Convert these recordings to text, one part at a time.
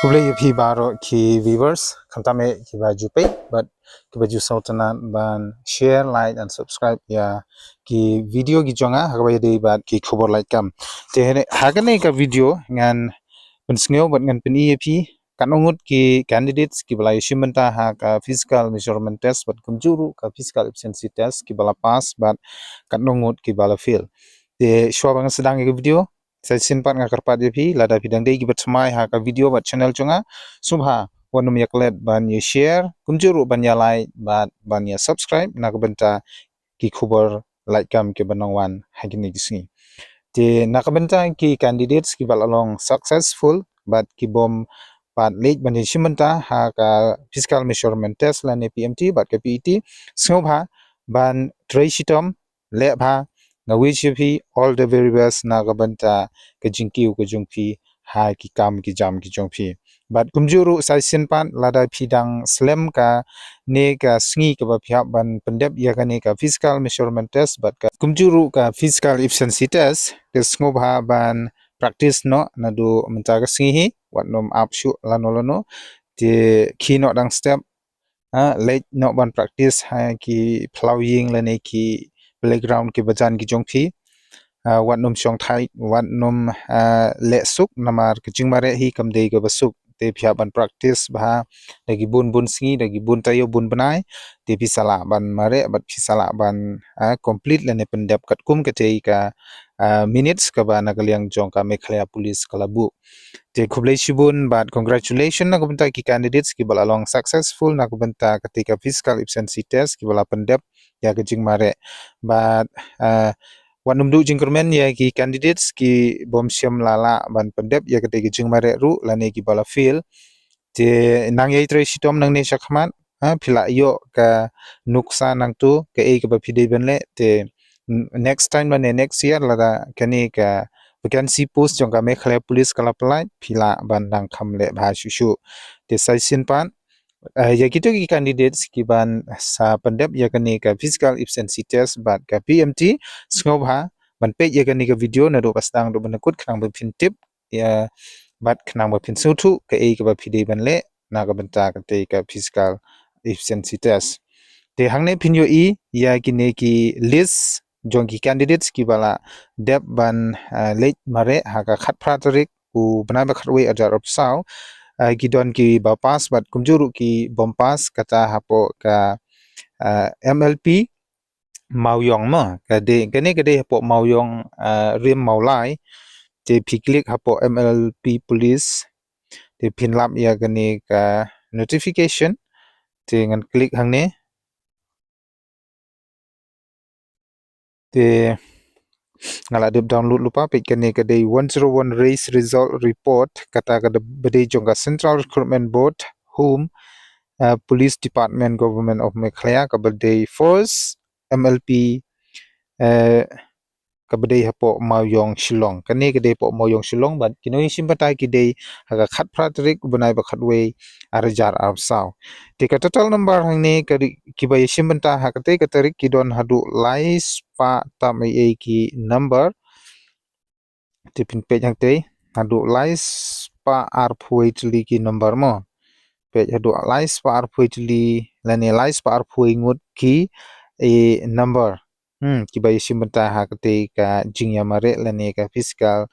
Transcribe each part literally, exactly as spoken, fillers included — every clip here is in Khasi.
Khublei ïa phi baroh ki viewers, khamtam eh kiba ju peit bad kiba ju sngewtynnat ban share, like and subscribe ïa ki video ki jong nga ha kaba ïadei bad ki khubor lait kam. Te ha kane ka video ngan pynsngew bad ngan pyni ïa phi katno ngut ki candidates kiba la ïashim bynta ha ka physical measurement test bad kumjuh ruh ka physical efficiency test kiba la pass bad katno ngut kiba la fail. Te shuwa ba ngan sdang ïa ka video, sa shisien pat nga kyrpad ïa phi, lada phi dang dei kiba thymmai ha ka video bad channel jong nga, sngewbha wat nym ïa klet ban ïa share, kumjuh ruh ban ïa like bad ban ïa subscribe na ka bynta ki khubor lait kam kiba nang wan ha kine ki sngi. Te na ka bynta ki candidates kiba la long successful bad ki bym pat leit ban ïashim bynta ha ka physical measurement test lane P M T bad ka P E T, sngewbha ban trei shitom, leh bha, nga wish ïa phi all the very best na ka bynta ka jingkiew ka jong phi ha ki kam ki jam ki jong phi. Bad kumjuh ruh sa shisien pat lada phi dang slem kane ka sngi kaba phi hap ban pyndep ïa kane ka physical measurement test bad ka kumjuh ruh ka physical efficiency test, te sngewbha ban practice noh naduh mynta ka sngi hi, wat nym ap shuh lano lano. Te khie noh dang step, ha, leit noh ban practice ha ki phyllaw ïing lane ki playground kiba jan ki jong phi. Ha, wat nym shong tight, wat nym, ha, leh suk, namar ka jingmareh hi kam dei kaba suk. Te phi hap ban practice bha da ki bun bun sngi, da ki bun taïew bun bnai. Te phi sa lah ban mareh bad phi sa lah ban, ha, complete lane pyndep katkum katei ka, ha, minutes kaba na ka liang jong ka Meghalaya Police ka la buh. Te khublei shibun bad congratulations na ka bynta ki candidates kiba la long successful na ka bynta katei ka physical efficiency test kiba la pyndep ïa ka jingmareh. Bad, ah, wat nym duh jingkyrmen ïa ki candidates ki bym shym la lah ban pyndep ïa katei ka jingmareh ruh lane kiba la fail. Te nang ïai trei shitom nangne shakhmat, ha, phi la ïoh ka nuksa nangto, kaei kaba phi dei ban leh, te, n-, next time lane next year lada kane ka vacancy post jong ka Meghalaya Police ka la pynlait, phi lah ban nang kham leh bha shuh shuh. Te sa shisien pat, eh, ïa kito ki candidates kiban sa pyndep ïa kane ka physical efficiency test bad ka P M T, sngewbha ban peit ïa kane ka video naduh ba sdang haduh ba nyngkut khnang ba phin tip ïa, bad khnang ba phin sngewthuh kaei kaba phi dei ban leh na ka bynta katei ka physical efficiency test. Te hangne phin ïohi ïa kine ki list jong ki candidates kiba la dep ban, ah, leit mareh ha ka khatphra tarik u bnai ba khatwei arhajar arphew saw. Ah, ki don kiba pass bad kumjuh ruh ki bym pass kata hapoh ka, ah, M L P Mawïong mo, ka dei, kane ka dei hapoh Mawïong, ah, rim Mawlai. Te phi click hapoh M L P Police. Te phin lap ïa kane ka notification. Te ngan click hangne. Te nga la dep download lypa, peit kane ka dei one zero one race result report, kata ka dei ba dei jong ka Central Recruitment Board, Home, ah, Police Department, Government of Meghalaya, kaba dei first M L P, eh, kaba dei hapoh Mawïong Shillong. Kane ka dei hapoh Mawïong Shillong bad ki nongïashim bynta ki dei ha ka khatphra tarik u bnai ba khatwei arhajar arphew saw. Te ka total number hangne ka dei kiba ïashim bynta ha katei ka tarik ki don haduh lai spah tam ei ei ki number. Te phin peit hangtei, haduh lai spah arphew wei tylli ki number mo. Peit haduh lai spah arphew wei tylli lane lai spah arphew wei ngut ki, eh, number. Hmm, kiba ïashim bynta ha katei ka jingïamareh lane ka physical,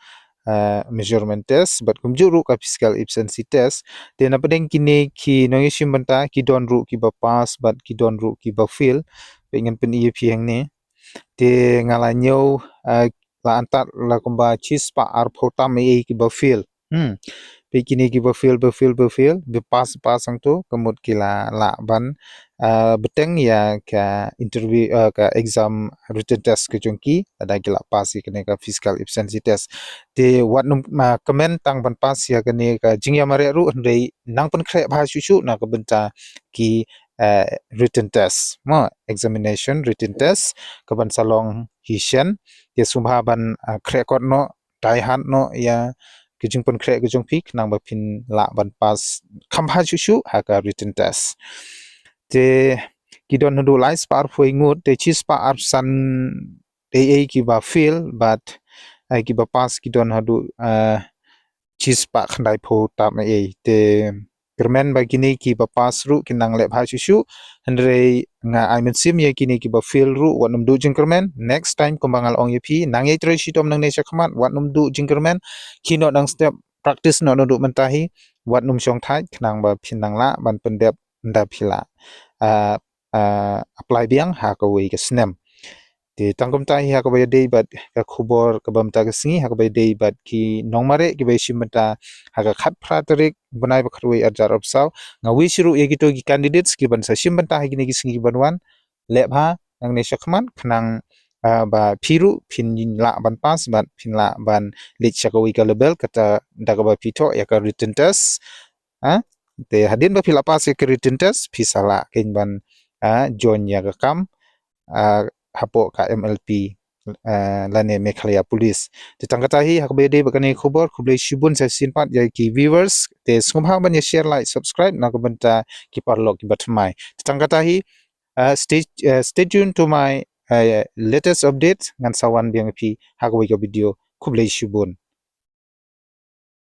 eh, measurement test bad kumjuh ruh ka physical efficiency test. Te na pdeng kine ki nongïashim bynta ki don ruh kiba pass bad ki don ruh kiba fail. Peit ngan pyni ïa phi hangne. Te nga la ñiew, eh, la antad la kumba shispah arphew tam ei ei kiba fail. Hmm. Peit kine kiba fail, ba fail, ba fail, ba pass, pass hangto, ka mut ki la lah ban, eh, bteng ïa ka interview, eh, ka exam written test ka jong ki, lada ki la pass ïa kane ka physical efficiency test. Te wat nym, ah, kmen tang ban pass ïa kane ka jingïamareh ruh, hynrei nang pynkhreh bha shuh shuh na ka bynta ki, eh, written test mo, examination written test kaban sa long hi shen. Te sngewbha ban, ah, khreh kot noh, die hard noh ïa ka jingpynkhreh ka jong phi khnang ba phin lah ban pass kham bha shuh shuh ha ka written test. Te ki don haduh lai spah arphew wei ngut, te shispah arphew san ei ei kiba fail bad, eh, kiba pass ki don haduh, eh, shispah khyndai phew tam ei. Te kyrmen ba kine kiba pass ruh kin nang leh bha shuh shuh. Hynrei nga ai mynsiem ïa kine kiba fail ruh wat nym duh jingkyrmen. Next time kumba nga la ong ïa phi, nang ïai trei shitom nangne sha khmat, wat nym duh jingkyrmen. Khie noh nang step, practice noh naduh mynta hi, wat nym shong thait khnang ba phin nang lah ban pyndep ynda phi lah, ah, ah, apply biang ha kawei ka snem. Te tang kumta hi ha kaba ïadei bad ka khubor kaba mynta ka sngi, ha kaba ïadei bad ki nongmareh kiba ïashim bynta ha ka khatphra tarik bnai ba khatwei arhajar arphew saw. Nga wish ruh ïa kito ki candidates kiban sa shim bynta ha kine ki sngi kiban wan, leh bha nangne sha khmat khnang, ah, ba phi ruh phin lah ban pass bad phin lah ban leit sha kawei ka level, kata da kaba phi thoh ïa ka written test. Ah, te hadien ba phi la pass ïa ka written test, phi sa lah keiñ ban, ah, join ïa ka kam, ah, hapoh ka M L P, ah, lane Meghalaya Police. Te tang kata hi ha kaba ïadei bad kane ka khubor, khublei shibun sa shisien pat ïa ki viewers. Te sngewbha ban ïa share, like, subscribe na ka bynta ki paralok kiba thymmai. Te tang kata hi, ah, stay, ah, stay tuned to my, ah, latest update, ngan sa wan biang ïa phi ha kawei ka video. Khublei shibun.